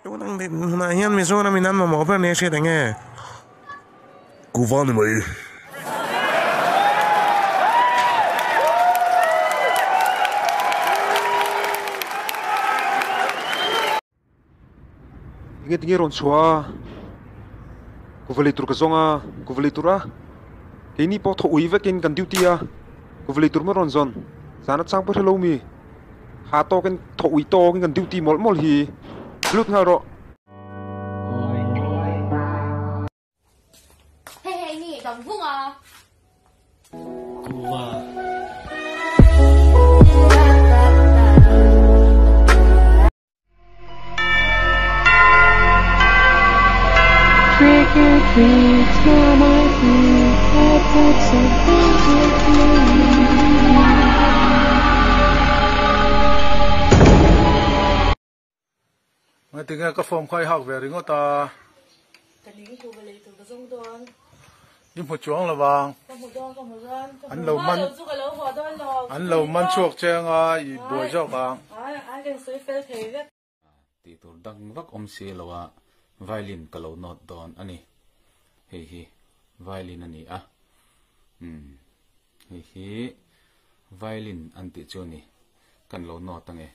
Tun ang hunah hian Mizoram in an mamawh ber nia hriat eng nge? Kuva ni mai. Enge tinge rawn chhuah a, kuva lei tur ka zawng a, kuva lei tur a keini pawh thaw ui vekin kan duty a, kuva lei tur maw rawn zawn zan a chang pawh hrelo mi ha tawkin thaw ui tawkin kan duty mawlh mawlh hi lut nghal rawh. Hei hei ni dang vung a. Kuva. Trick or treat, smell my feet. I've got something to eat. Ngatinge ka form kha i hak ve ringawt a. Ka ning ku va lei tur ka zawng dawn. I hmu chuang lo vang. Ka hmu dawn ka hmu dawn. Ka An lo man lo chu ka lo haw dawn lo. An lo man chhuak che anga i buai zawk ang. Ai ai kan sawi fel thei vek. Tih tur dang vak awm si lo a, violin ka lo note dawn a ni. Hei hi violin a ni a, umm hei hi violin an tih chu a ni, kan lo note ange.